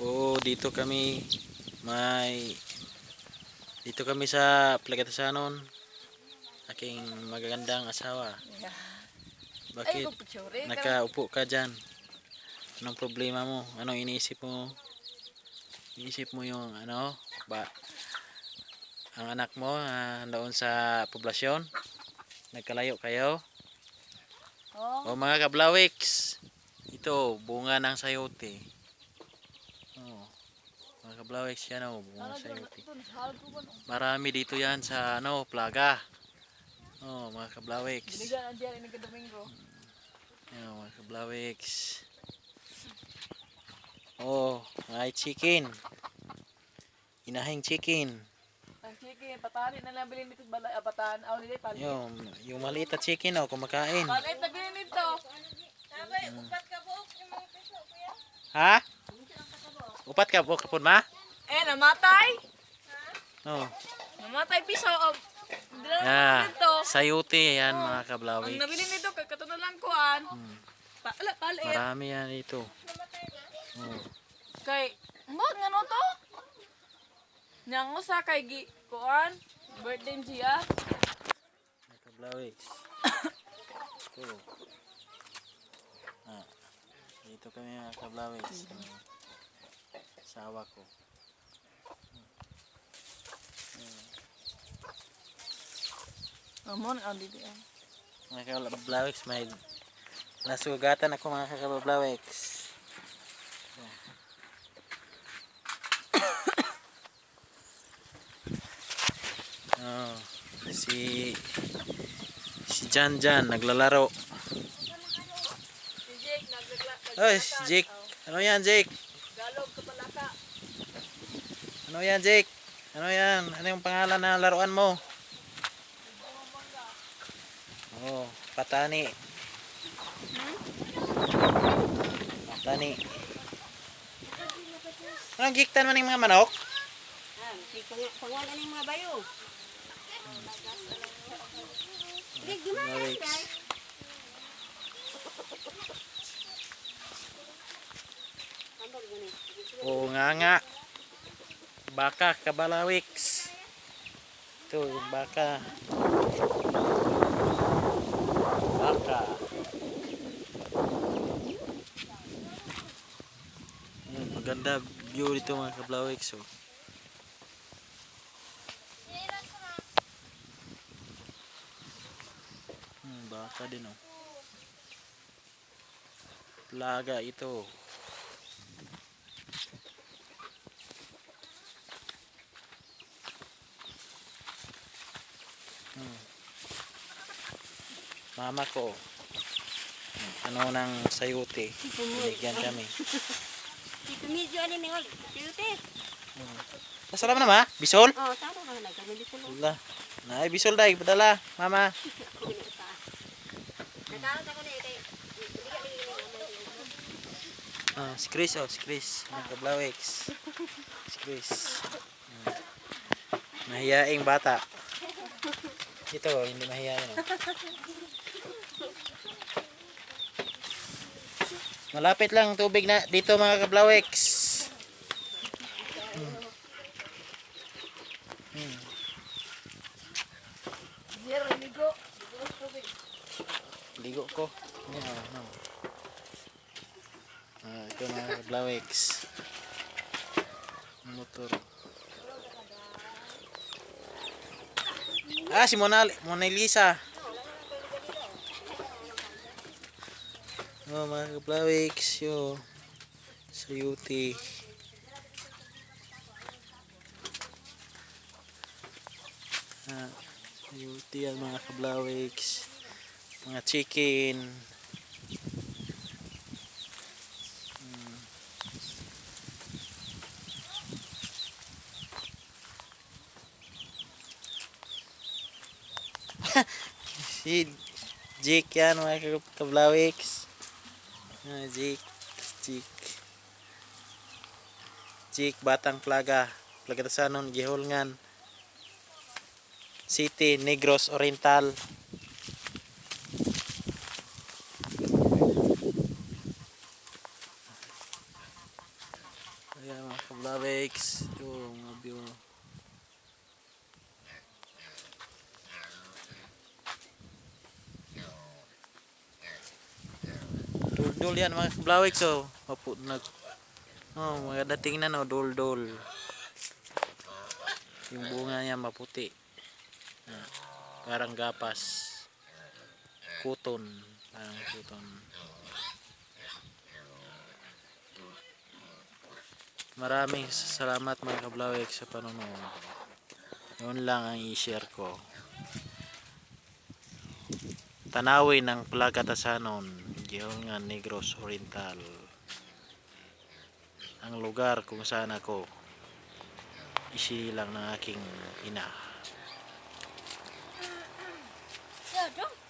Oo, dito kami may dito kami sa Plagatasanon. Aking magagandang asawa. Yeah. Bakit Ay, picture. nakaupo ka dyan? Anong problema mo? Anong iniisip mo? Iniisip mo yung ano? Ba ang anak mo doon sa poblasyon? Nagkalayo kayo? Oh. O mga kablawiks, ito bunga ng sayote. Oh, mga kablawiks yan oh, bunga ng sayote. Marami dito yan sa ano, plaga. Oh, mga kablawiks. Biligan ang diyan ini Domingo. Yan, mga kablawiks. Oh, may chicken. Inahing chicken. Ang chicken, patali na lang bilin dito balay abatan. Aw dili palit. Yung maliit na chicken oh, kumakain. Palit na bilin dito. Ha? Upat ka buok kapon ma? Eh, namatay. Oh. Namatay piso. Oh. Dili na Yeah. dito. Sayote yan mga Ang kablawiks. nabilin dito kay kato na lang kuan. Ala palit. Marami yan dito. Oh. Kay mo nga no to? Nyango sa kay gi kuan birthday niya. Mga kablawiks. Ito. Ah, dito kami mga kablawiks. Asawa ko. Amo na dito. Mga kablawiks, may nasugatan ako mga kablawiks. Oh, si si Jan Jan naglalaro. Si Jake nagregla. Ay, si Jake. Ano yan, Jake? Galog ka palaka. Ano yan, Jake? Ano yan? Ano yung pangalan na laruan mo? Oh, patani. Patani. Anong giktan man yung mga manok? Ah, si pangalan ng mga bayo. Mavericks. Oo nga nga. Baka, kabalawiks. Ito, yung baka. Baka. Ayan, maganda view dito mga kablawiks. Oh. Baka din oh. Plaga ito. Mama ko. Ano ng sayote. Binigyan kami. Si Tumidyo ani ni Ol. Siyute. Masarap na ma? Bisol? Oh, tama ka na kami dito. Wala. Nay, bisol dai padala, mama. Nakaon ako ni kay Ah, si Chris oh, si Chris. Mga kablawiks. Si Chris. Mahiyaing bata. Ito, hindi mahiyain. Oh. Malapit lang tubig na dito mga kablawiks. Zero ligo. Ligo ko. Yan, oh, no. Ah, ito mga kablawiks. Motor. Ah, si Mona Lisa. Oh, mga kablawiks, yo. Sa UT. Ah, sa UT yan mga kablawiks. Mga chicken. Si Jake yan mga kablawiks. Ah, Jake, Jake. Jake Batang Plaga. Plagatasanon, Gihulngan. City, Negros Oriental. Ayan, mga kablawiks. Ito, mga view. Duldul yan, mga kablawiks, oh. Mapu nag Oh, maganda tingnan, oh, duldul. Yung bunga niya maputi. Ah, parang gapas. Kuton, parang kuton. Maraming salamat, mga kablawik, sa panonood. Yun lang ang i-share ko. Tanawin ang Plagatasanon, nga Negros Oriental. Ang lugar kung saan ako isinilang ng aking ina. Yo, dong.